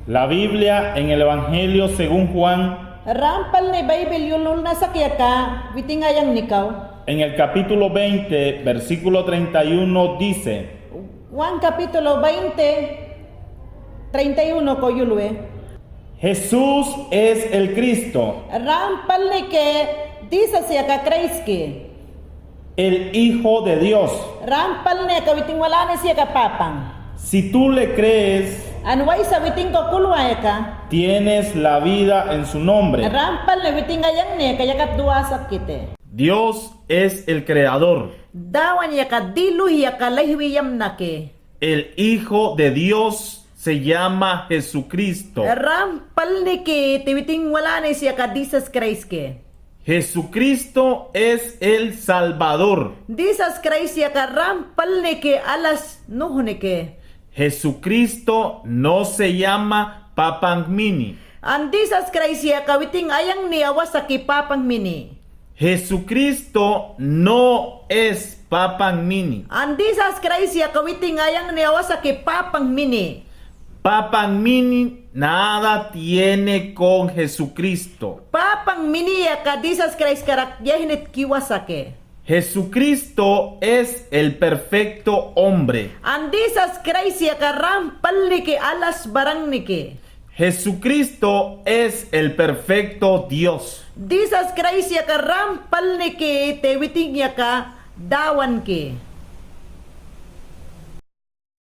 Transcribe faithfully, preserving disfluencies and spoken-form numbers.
La Biblia en el Evangelio según Juan, rampalne Baybil yul ulnasak yaka witin ayangnikaw, en el capítulo veinte, versículo treinta y uno dice: Juan capítulo veinte, treinta y uno ko yulwe. Jesús es el Cristo, rampalniki Jisas yaka Kraiski, el Hijo de Dios, rampalne yaka witin walanes yaka Papan. Si tú le crees, an waysa witin kukulwa yaka, tienes la vida en su nombre, rampalne witin ayangne yaka yakat duwasakkiti. Dios es el creador, Dawan yaka diluhi yaka lahiwiyamnaki. El Hijo de Dios se llama Jesucristo, rampalniki tiwitin walanes yaka Jisas Kraiski. Jesucristo es el Salvador, Jisas Kraist yaka rampalniki alas nuhniki. Jesucristo no se llama Papanmini, an Jisas Kraist yaka witin ayangne awasaki Papanmini. Jesucristo no es Papanmini, an Jisas Kraist yaka witin ayangne awasaki Papanmini. Papanmini nada tiene con Jesucristo, Papanmini yaka Jisas Kraist karak yahinit kiwasaki. Jesucristo es el perfecto hombre, an Jisas Kraist yaka rampalniki alas barangniki. Jesucristo es el perfecto Dios, Jisas Kraist yaka rampalniki tiwitin yaka Dawanki.